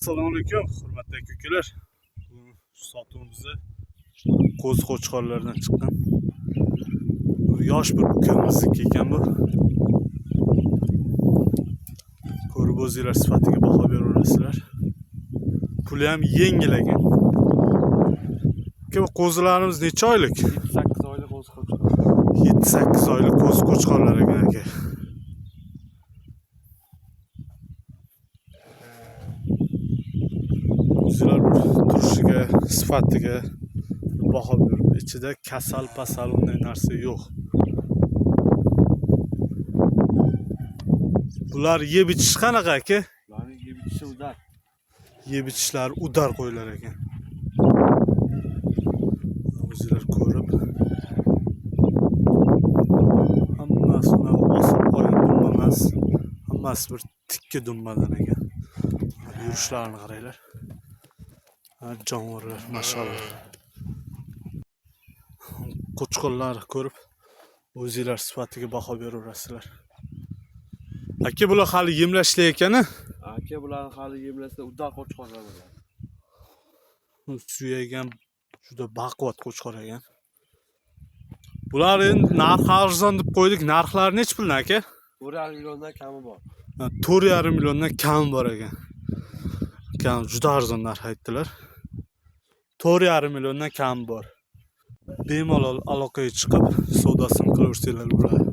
Assalomu alaykum, hurmatli aka ukalar. Bugun sotuvimizda qo'zi qo'chqorlardan chiqqan. Bu yosh bir ukamizniki ekan bu. Ko'rib o'zinglar sifatiga baho beraverasizlar. Puli ham yengil ekan. Aka, bu qo'zilarimiz necha oylik? 8 oylik qo'zi qo'chqor. 7-8 oylik qo'zi qo'chqorlar ekan, aka. O'zinglar bir turishiga, sifatiga baho berib, ichida kasal pasal unday narsa yo'q. Bular yeb ichish qanaqa, aka? Ularning yeb ichishi udar. Yeb ichishlari udar qo'ylar ekan. O'zinglar ko'rib, hammasi unaqa osilib qolgan dumma emas, hammasi bir tikka dummadan ekan. Yurishlarini qaranglar. Ha, jonivorlar, mashalloh. Qo'chqorlarni ko'rib, o'zinglar sifatiga baho beraverasizlar. Aka, bular hali yemlashli ekan. Aka, bularni hali yemlasa udar qo'chqorlar bo'ladi. Suyak ham juda baquvvat qo'chqor ekan. Bular endi narxi arzon deb qo'ydik. Narxlari nechi puldan, aka? 4,5 milliondan kami bor. 4,5 milliondan kam bor ekan. Kam, juda arzon narx aytdilar. 4,5 milliondan kam bor. Bemalol aloqaga chiqib, savdosini qilaversanglar bo'ladi.